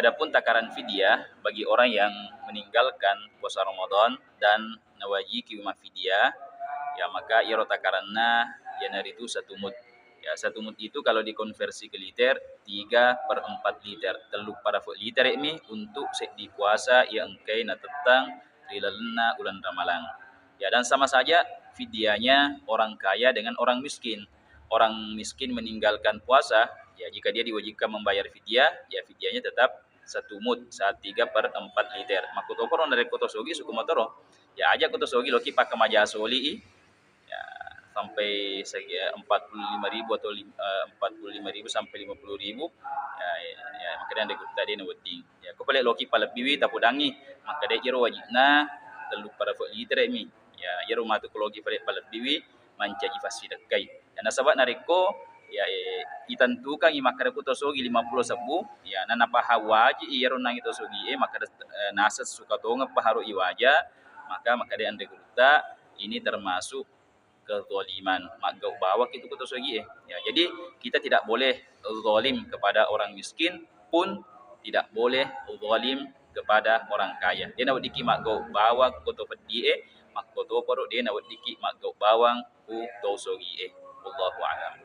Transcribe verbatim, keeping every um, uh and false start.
Adapun takaran fidyah bagi orang yang meninggalkan puasa Ramadan dan nawajiki maffidyah, ya, maka iyaro takaranna iyanaritu satu mud. Ya, satu mud itu kalau dikonversi ke liter, tiga per empat liter, tellu parafe litere'mi untuk seddi puasa iya engkai natettang ri lalenna uleng Ramalang. Ya, dan sama saja fidyahnya orang kaya dengan orang miskin. Orang miskin meninggalkan puasa, ya, jika dia diwajibkan membayar fidyah, ya, fidyahnya tetap satu mud, saat tiga per empat liter. Makkutoparo narekko to sogi suku motoro, ya, aja ko to sogi loki pakkamaja soli i, ya, sampai segi-, empat puluh lima ribu atau lim-, eh, empat puluh lima ribu sampai lima puluh ribu, ya, ya, makkeda anre gurutta de nawedding. Ya, ko pale loki palebbiwi tapodangi, makkeda iyaro wajibna tellu parafe litere'mi. Ya, iyaro matu ko loki pale palebbiwi mancaji fassidekkai. Ya, nasaba narekko, ya, eh, itentukangi makkeda ku to sogi lima puluh sebbu, ya, na napaha waji iyaro nangi to sogi e, makkeda, eh, naseng suka tongeng paharo iwaja, maka makkeda anre gurutta, ini termasuk kezaliman, maggau bawang itu ko to sogi e. Ya, jadi kita tidak boleh zalim kepada orang miskin pun tidak boleh zalim kepada orang kaya. De naweddiki maggau bawang ko to peddi e, makkotoparo de naweddiki maggau bawang ku to sogi e. Wallahu a'lam.